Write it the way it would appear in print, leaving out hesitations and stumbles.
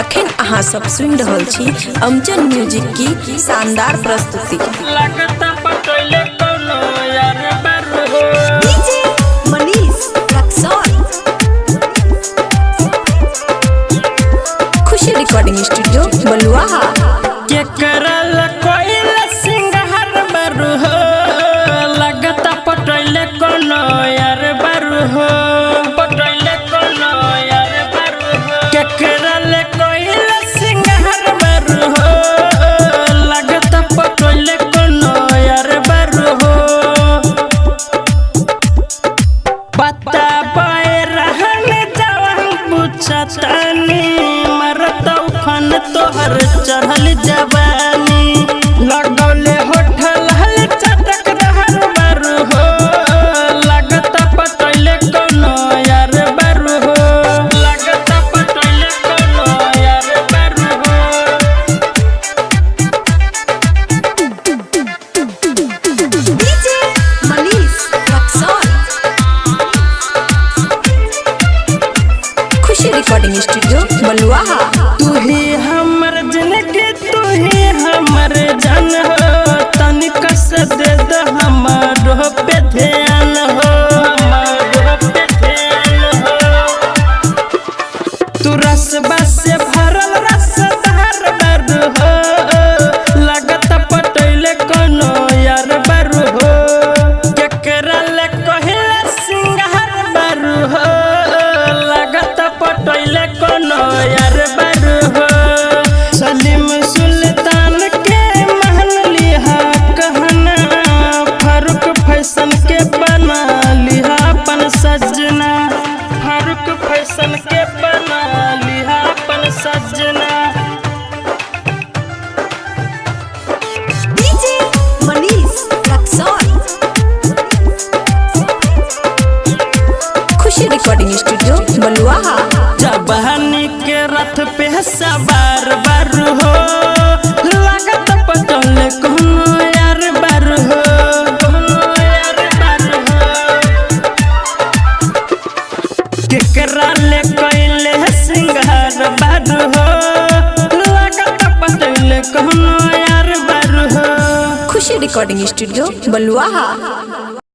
अखन अहाँ सब सुनि रहल छी अमचन म्यूजिक की शानदार प्रस्तुति। लगता पटैले कोनो यार बारू हो। DJ Manish Raxaul. Khushi recording studio Baluaha. केकरा कोइल सिंगार बारू हो, लगता पटैले कोनो यार बारू हो, पटैले कोनो यार बारू हो। केकरा कोइल सिंगार बारू हो, लगता पटैले कोनो यार बारू हो। पता पाए रहन जवन पूछतानी, मरत उफन तोहर चढ़ल जवानी। लगौले होठल हल चटक दहर बारू हो, लगत पटैले कोनो यार बारू हो, लगत पटैले कोनो यार बारू हो। DJ Manish Raxaul. Khushi recording studio Baluaha. तू ही हमर जिंदगी, तू ही हमर जान हो, तनिक से दे दो हमरो पे ध्यान हो, हमरो पे ध्यान हो। तू रस बस भरल रस धार बारू हो, लगत पटैले कोनो यार बारू हो। केकरा ले कहिले सिंगार बारू हो, लगत पटैले कोनो यार बारू हो। सलीम सुल्तान के महल लिहा कहना, फारूक फैशन के बना लिहा अपन सजना, फारूक फैशन के बना लिहा अपन सजना। DJ Manish Raxaul. Khushi recording studio Baluaha. जवानी के रथ पे सवार बारू हो, लागत पटौले कोनो यार बारू हो, कोनो यार बारू हो। केकरा ले कैले सिंगार बारू हो, लागत पटौले कोनो यार बारू हो। खुशी रिकॉर्डिंग स्टूडियो बलुआहा।